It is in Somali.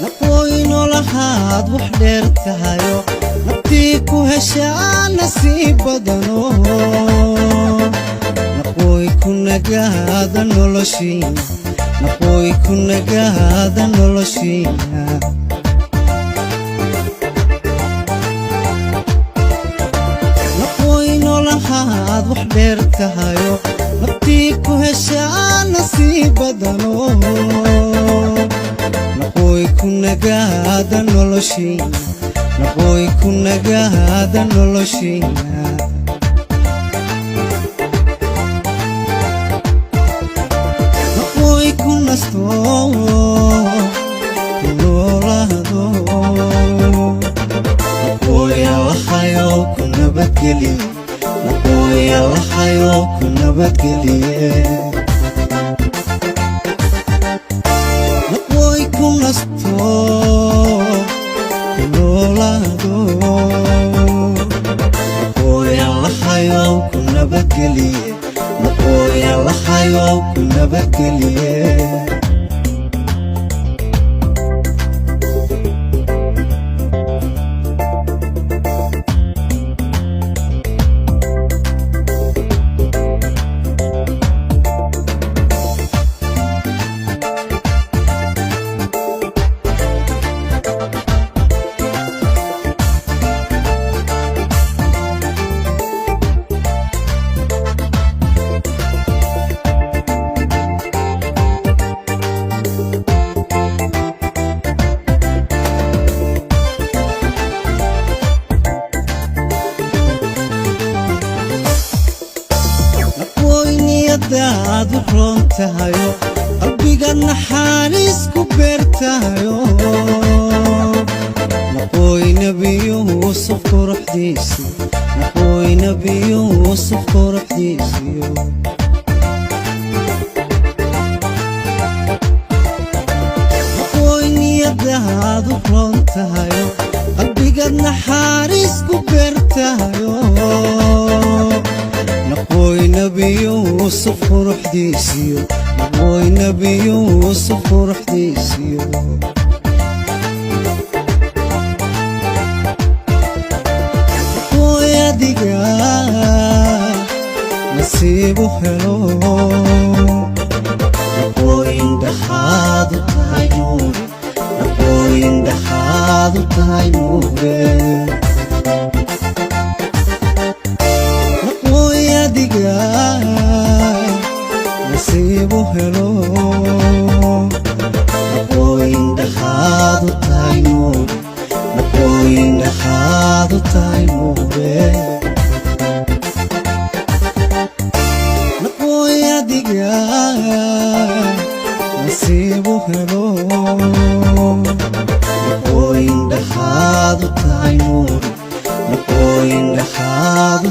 Naqooy nolahaad wax dheer tahayo, nabtii ku heshaa nasiib badano. Naqooy ku nagaada noloshiina, naqooy ku nagaada noloshiina. Naqooy nolahaad wax dheer tahayo, nabtii ku heshaa nasiib badano. Naqooy ku nagaada noloshiina, naqooy ku nagaada noloshiina. Naqooy ku nasto, ku noolaado. Naqooy Allahayow ku nabadgeliye, naqooy Allahayow ku nabadgeliye. Naqooy ku nasto, ku noolaado. Naqooy Allahayow ku nabadgeliye, naqooy Allahayow ku nabadgeliye. Naqooy niyadaad u roon tahayo, qalbigaad naxariis ku beertahayo. Naqooy Nebi Yuusuf quruxdiisi, naqooy Nebi Yuusuf quruxdiisiyo. Naqooy niyadaad u roon tahayo, qalbigaad naxariis ku beertahayo. Naqooy Nebi Yuusuf quruxdiisiyo, naqooy Nebi Yuusuf quruxdiisiyo. Naqooy adiga nasiibu helo. Naqooy indhahaadu tahay nuure, naqooy indhahaadu tahay nuure. Naqooy adiga nasiibu helo. Naqooy indhahaadu tahay nuure, naqooy indhahaadu tahay nuure. Naqooy adiga nasiibu helo. Naqooy indhahaadu tahay nuure, naqooy indhahaadu